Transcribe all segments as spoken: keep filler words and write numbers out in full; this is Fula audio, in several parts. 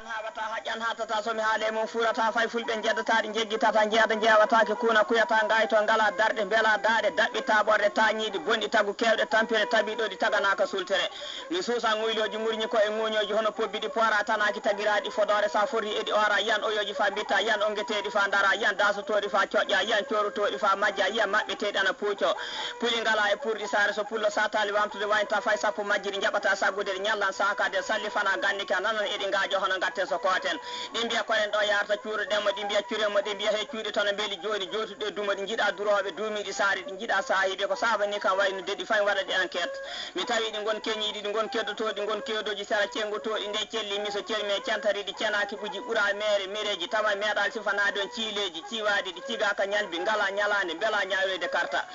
Haɓata, haƴƴan, hattata, so mi haale mum fuurata fay fulɓe njeddata ɗi, njeggitata, njeeda, njeewataake, kuuna, kuyata, ngayto, ngala darɗe, mbela daaɗe, daɓɓi, taɓorɗe, taañiiɗi, bonɗi, tagu, keewɗe, tampere, tabiɗo, ɗi taganaaka sultere. Mi suusa ŋuylooji, ŋurñi ko e ŋuuñooji, hono pobbi ɗi poora, tanaaki, tagiraaɗi, fodoore, sa foti eɗi oora, yiyan oyooji fa mbitta, yiyan ongeteeɗi fa ndara, yiyan daasotooɗi fa coƴƴa, yiyan coorotooɗi fa majja, yiyan maɓɓeteeɗi ana puuco. Puli ngala e purɗi saare, so pullo saataali wamtude, waynta fay sappo majji, ɗi njaɓata saggude, ɗi ñallan saaka, de salli fana ganni ka nanan eɗi ngaajo hono ngatten so kooten. Ɗi mbiya koren ɗo yarata cuuroɗen mo, ɗi mbiya curen mo, ɗi mbiya he cuuɗi tono mbeli jooɗi jootuɗe dumo, ɗi njiɗa durooɓe duumiiɗi saari, ɗi njiɗa saahiiɓe ko saabani kam waynude ɗi fay waɗa ɗi enquête. Mi tawi ɗi ngon keñiiɗi, ɗi ngon keddotooɗi, ɗi ngon keedooji sera cengotooɗi, nde celli miso celmi e cantariiɗi cenaaki ɓuji ɓura meere mereeji tama meeɗaali sifanaade on ciileeji ciwaaɗi ɗi cigaaka ñalbi ngala ñalaande mbela ñaawireede karta.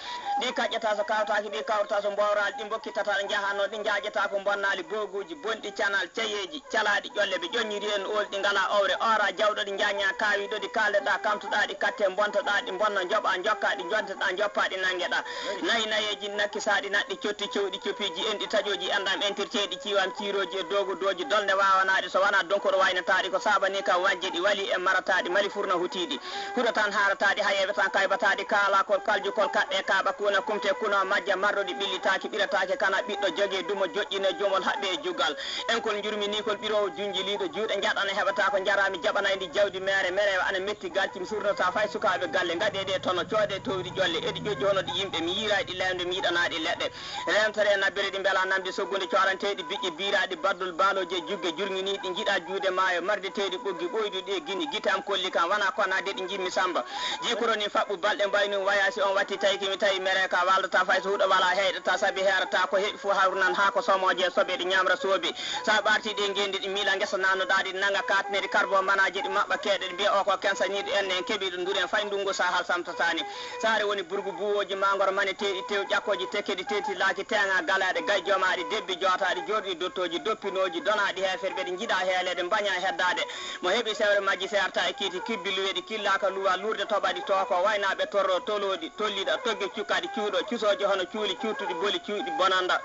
Ɗi kaƴƴata so kawtaaki, ɗi kawrata so mbowraali, ɗi mbokkitata ɗo njahanno, ɗi njaajata ko bonnaali, booguuji, bonɗi, canal, cayeeji, calaaɗi ƴolle, ɓe ƴoññiri en oolɗi, ngala owre, oora jawɗo, ɗi njañña kaawiɗo, ɗi kaaldeɗa, kamtoɗa, ɗi katte, mbontoɗa, ɗi mbonno, njoɓa, njokka, ɗi njonteɗa, njoppa, ɗi nangeɗa. Nayi nayeeji, nakki saaɗi, naɗɗi, cotti, cewɗi, copiiji, enɗi, taƴooji, enɗam, entirteeɗi, ciwam, ciirooji e doogo dooji, dolde waawanaɗi, so wona donkoɗo waynataɗi, ko saabani kam wajje ɗi, wali e marataɗi, mali furna hutiɗi. Huɗo tan haarataɗi, hayeɓe tan kaybataɗi, kaalakol, kaljukol, kaɗɗe, kaaɓa, kuna, kumte, kuno, majja, marɗo ɗi ɓillitaaki, ɓirataake, kana, ɓiɗɗo, joge, dumo, joƴƴine, jomol, haɓɓe e juggal. Enkol njurmini kol ɓiroowo junjiliiɗo, juuɗe njaɗana heɓata ko njaraami, jaɓanay ndi jawdi meere, mereewa ana metti galci, mi surnata fay sukaaɓe galle, ngaɗe ɗe tono, coode towdi ƴolle, eɗi ƴoƴƴi hono ɗi yimɓe, mi yiiray ɗi leemde, mi yiɗana ɗi leɗɗe. Reentore nabbere ɗi mbela namdi soggude, cooranteeɗi biƴƴe biiraaɗi baddol baalooji e jugge jurŋiniiɗi, njiɗa juude maayo, mardeteeɗi ɓoggi ɓoyduɗi e gini, gite am kolli kam, wona kona de ɗi njimmi Samba. Jikoro ni faɓɓu balɗe mbaynum waya si on watti tayki mi tawi mere ka waldata fay so huɗo wala heyɗata sabi heerata ko heɓi fu hawrunan haa ko somooje soɓe ɗi ñamra soobe. Sa ɓarti ɗe ngendi ɗi miila ngesa nannoɗa ɗi nanga katneri karbo manaje ɗi maɓɓa keeɗe ɗi mbiya o ko kensaniɗo en en keɓi ɗo nduren fay ndungu sa halsamtatani. Saare woni burgu buwooji mangoro mane teeɗi tew ƴakkooji tekkedi teeti laaki teeŋa galaɗe gay jomaaɗi debbi jootaaɗi joorɗi dottooji doppinooji donaaɗi heeferɓe ɗi njiɗa heeleede mbaña heddaade. Mo heɓi sewre majji seerta e kiiti kibbi luweɗi killaaka luwa luurde toɓaɗi tooko waynaaɓe torro tolooɗi tolliɗa togge cukkaɗi cuuɗo cusooje hono cuuli cuuttuɗi boli cuuɗi bonanda.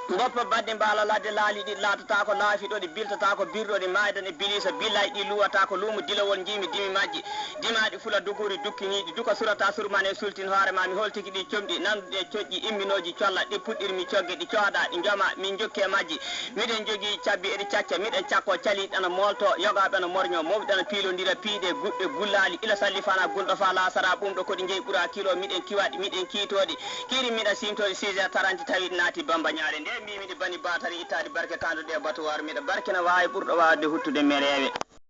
Mboppa baɗɗi mbaala ladde laaliɗi laatatako laafiɗoɗi biltatako birɗoɗi maaydan e biliisa billay ɗi luwatako luumo dilowol njiimi dimi majji. Dimaaɗi fula duguri dukkiniiɗi duka surata surmane sultin hoore ma mi holtiki ɗi comɗi nanduɗi e coƴƴi imminooji colla ɗi puɗɗirmi cogge ɗi cooda ɗi joma min jokke majji. Miɗen jogii cabbi eɗi cacca miɗen cakko caliiɗi ana moolto yogaaɓe ana morño mawɓe ana piilondira piiɗe guɓɓe gullaali ila salli fana gulɗo fa laasara ɓumɗo koɗi jeyi ɓura kilo miɗen kiwaɗi miɗen kiitoɗi. Kiiri miɗa siimtode six heures trente tawi ɗi naati Bamba Ñaale nde mbimi ɗi bani batari ittaɗi barke kanduɗe e batuwar miɗa barkina waawi ɓurɗo waawde huttude merewe.